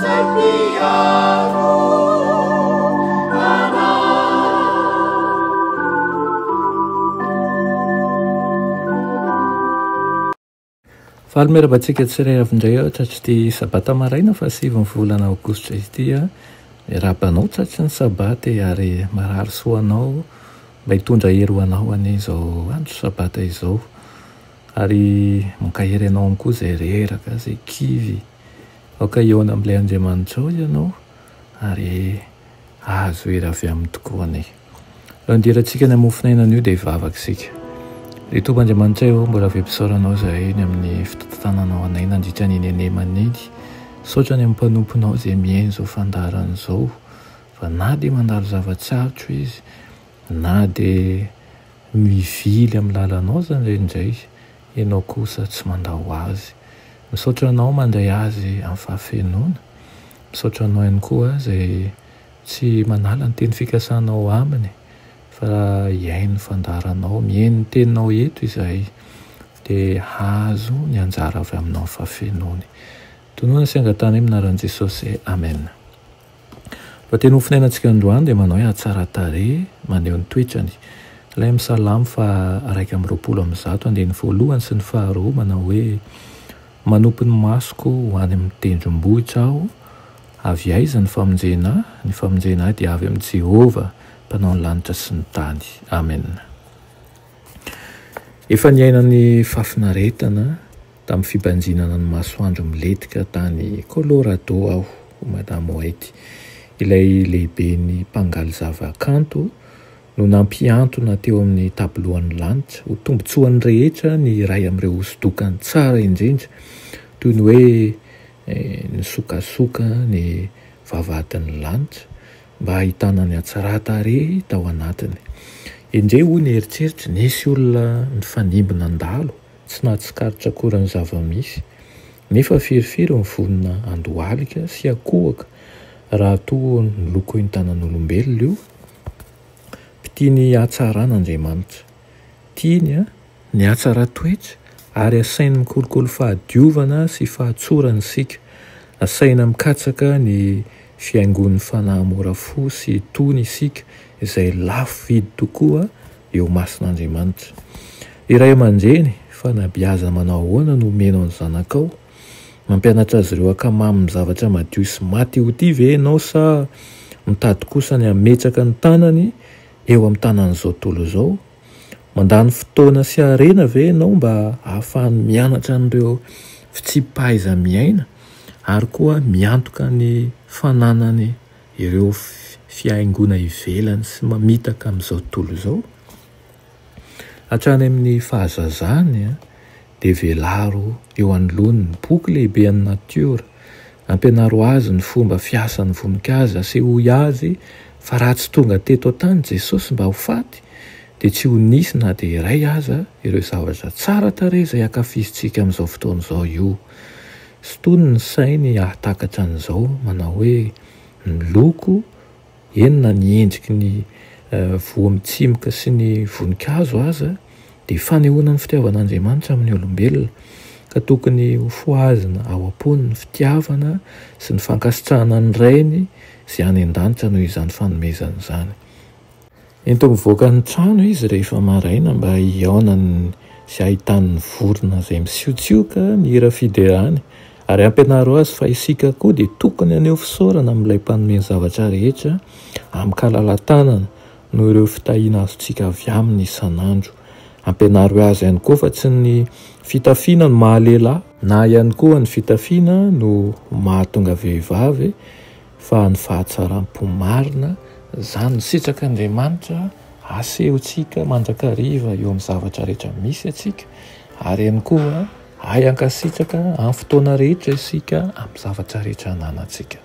izay mpiaro anay. Faly miarahaba antsika tsirairay avy indray aho tratr'ity sabata maraina fahasivin'ny volana aogositra ity. Miarahaba anao tratry ny sabata e, ary marary soa anao mba hitondra hery ho anao anie izao andro sabata izao. Ary mankahery anao ihany koa izay reraka, izay kivy. Aoka hihaona amin'ilay Andriamanitrao ianao ary hahazo hery avy aminy tokoa anie. Raha nidirantsika ny hamofon'aina anio dia hivavaka isika. Ry Tompo Andriamanitray ô, mbola velom-pisaorana Anao izahay ny amin'ny fitantananao anay nandritra ny eny iny. Misaotra ny amin'ny mpanomponao izay mihaino izao fandaharana izao, fa na dia mandalo zava-tsarotra izy, na dia mivily amin'ny lalanao aza indraindray, Ianao kosa tsy mandao azy. Misaotra Anao mandray azy amin'ny fahafenoana. Misaotra Anao ihany koa izay tsy manala ny teny fikasanao aminy fa hihaino ny fandaharanao, mihaino ny teninao eto izahay dia hahazo ny anjara avy aminao amin'ny fahafenoany. Tononina sy angatahana amin'ny anaran'i Jesosy. Amen. Lohateny hofonainantsika androany dia manao hoe Hatsaran-tarehy maneho ny toetrany. Ilay amin'ny Salamo faha 121 andininy voalohany sy ny faharoa manao hoe Manopy ny masoko ho any amin'ny tendrombohitra aho, avy aiza ny famonjena ahy? Ny famonjena ahy dia avy amin'i Jehovah, Mpanao ny lanitra sy ny tany. Amena. Efa niaina ny fahafinaretana Tamin'ny fibanjinana ny masoandro milentika tany Colorado aho, hoy Madame White, ilay lehiben'ny mpangaly zavakanto, no nampihantona teo amin'ny tabiloan'ny lanitra ho tombontsoan'ny rehetra ny iray amin'ireo hosodokany tsara indrindra, toy ny hoe nisokasoka ny vavahadin'ny lanitra mba hahitana ny hatsaran-tarehy tao anatiny. Endrey, hoy ny eritreritro, nisy olona nifanimby nandalo Tsy nahatsikaritra akory ny zava-misy, nefa firifiry ny vonona handohalika sy hakohaka raha toa nolokoin'ny tanan'olombelona io. Mpitia ny hatsarana Andriamanitra. Tiany ny hatsaran-toetra ary asainy mikolokolo fahadiovana sy fahatsorana isika. Asaina mikatsaka ny fihaingoan'ny fanahy mora fo sy tony isika, izay lafo vidy tokoa eo imason'Andriamanitra. Ry ray aman-dreny, fanabeazana manao ahoana no omenao ny zanakao? Mampianatra azy ireo hankamamy ny zavatra madio sy maty ho tia ve ianao sa mitady kosa ny hametraka ny tanany eo amin'ny tanan'izao tontolo izao? Mandany fotoana sy harena ve ianao mba hahafahany mianatra an'ireo fitsipi-pahaiza-miaina ary koa miantoka ny fananany ireo fihaingoana ivelany sy mamitaka amin'izao tontolo izao? Hatrany amin'ny fahazazany dia velaro eo anoloany ny boky lehibe an'ny natiora. Ampianaro azy ny fomba fiasan'ny voninkazo, asehoy azy fa raha tsy tonga teto an-tany Jesosy mba ho faty dia tsy ho nisy na dia iray aza ireo zavatra tsara tarehy izay ankafizintsika amin'izao fotoana izao io. Sintoniny ny sainy hahatakatra an'izao, manao hoe, Ny loko, eny na ny endriky ny voa mitsimoka sy ny voninkazo aza, dia fanehoana ny fitiavan'Andriamanitra amin'ny olombelona, ka tokony hofohazina ao am-pony ny fitiavana sy ny fankasitrahana ny Rainy izay any an-danitra noho izany fanomezana izany. Ento mivoaka ny trano izy rehefa maraina mba hihaonany sy hahitany ny vorona izay misiotsioka ny hira fiderany, ary ampianaro azy fa isika koa dia tokony haneho fisaorana amin'ilay Mpanome ny zavatra rehetra amin-kalalatanana noho ireo fitahiana azontsika avy aminy isan'andro. Ampianaro azy ihany koa fa tsy ny fitafiana no maha-lehilahy, na ihany koa ny fitafiana no mahatonga vehivavy Fa ny fahatsaram-po marina, izany sitrak'Andriamanitra asehontsika mandrakariva eo amin'ny zavatra rehetra misy antsika, ary ihany koa hay hankasitraka amin'ny fotoana rehetra isika amin'ny zavatra rehetra ananantsika.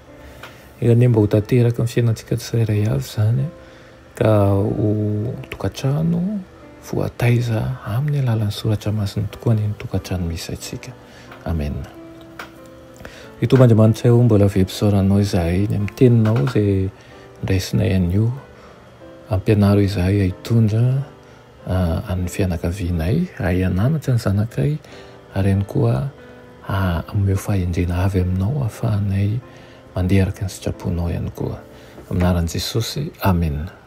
Enga anie mba ho tanteraky ny fiainantsika tsirairay avy izany ka ho tokantrano voataiza amin'ny alalan'ny soratra masina tokoa anie ny tokantrano misy antsika. Amen. Ry Tompo Andriamanitray o, mbola velom-pisaorana Anao izahay ny amin'ny Teninao izay nraisinay anio. Ampianaro izahay hitondra an'ny fianakavianay, hahay hananatra ny zanakay, ary ihany koa omeo fahendrena avy Aminao ahafahanay mandeha araka ny sitraponao ihany koa. Amin'ny anaran'i Jesosy, Amena.